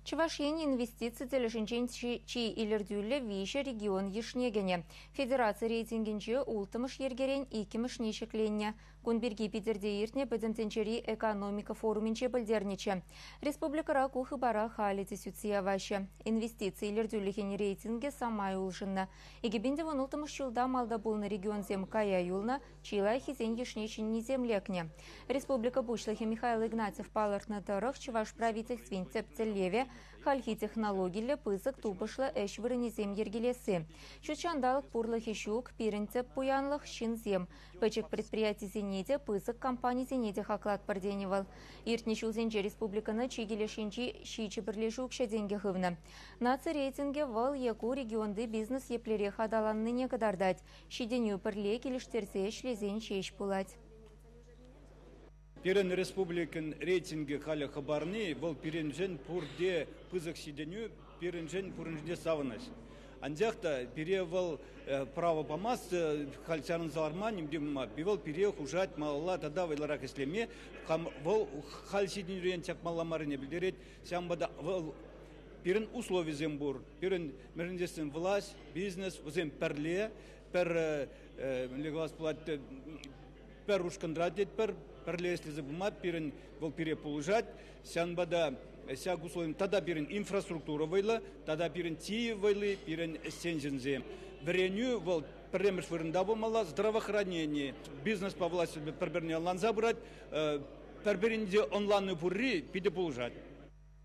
Чӑваш Ен инвестици тӗлӗшӗнчен чи илӗртӳллӗ 3 регион йышне кӗнӗ. Федераци рейтингӗнче 6-мӗш йӗркерен 2-мӗшне ҫӗкленнӗ. Кун пирки Питӗрте иртнӗ Пӗтӗм тӗнчери экономика форумӗнче пӗлтернӗччӗ. Республикӑра ку хыпара халӗ те сӳтсе яваҫҫӗ. Инвестици илӗртӳлӗхӗн рейтингӗ самай улшӑннӑ. 2016 ҫулта малта пулнӑ регионсем кая юлнӑ, чи лайӑххисен йышне ҫӗннисем лекнӗ. Республика Пуҫлӑхӗ Михаил Игнатьев палӑртнӑ тӑрӑх, Чӑваш правительствин тӗп тӗллевӗ – хальхи технологиллӗ пысӑк тупӑшлӑ ӗҫ вырӑнӗсем йӗркелесси. Ҫут ҫанталӑк пурлӑхӗ ҫук, пирӗн тӗп пуянлӑх – ҫынсем. Пӗчӗк предприятисене те, пысӑк компанисене те хаклатпӑр тенӗ вӑл. Иртнӗ ҫулсенче республикӑна чикӗ леш енчи 7 пӗрлешӳ укҫа-тенкӗ хывнӑ. Наци рейтингӗ вӑл е ку регионти бизнес еплерех аталаннине кӑтартать. Ҫитӗнӳ пӗрле килӗштерсе ӗҫлесен ҫеҫ пулать. Пирӗн республикӑн рейтингӗ халӗ хӑпарни, вӑл пирӗншӗн пурте пысӑк ҫитӗнӳ, пирӗншӗн пуриншӗн те савӑнӑҫ. Анчах та пире вӑл право памасть, халь чарӑнса ларма ним те мар. Вӑл пире хушать малалла тата вӑйлӑрах ӗҫлеме. Вӑл халь ҫитӗнӳрен чакмалла маррине пӗлтерет. Ҫавӑнпа та вӑл пирӗн условисем пур. Пирӗн мӗншӗн тесен власть, бизнес, вӗсем пӗрле, пӗр мӗнле калас пулать, пӗр ушкӑнра тетпӗр, пӗрле ӗҫлесе пыма пирӗн вӑл пире пулӑшать. Ҫавӑнпа та ҫак условисем тата пирӗн инфраструктура вӑйлӑ, тата пирӗн тиев вӑйли, пирӗн ӗҫчен ҫынсем. Вӗренӳ вӑл пӗрремӗш вырӑнта пулмалла, здравоохранение, бизнеспа власть пӗр-пӗрне ӑнланса пырать, пӗр-пӗринче ӑнланни пурри питӗ пулӑшать.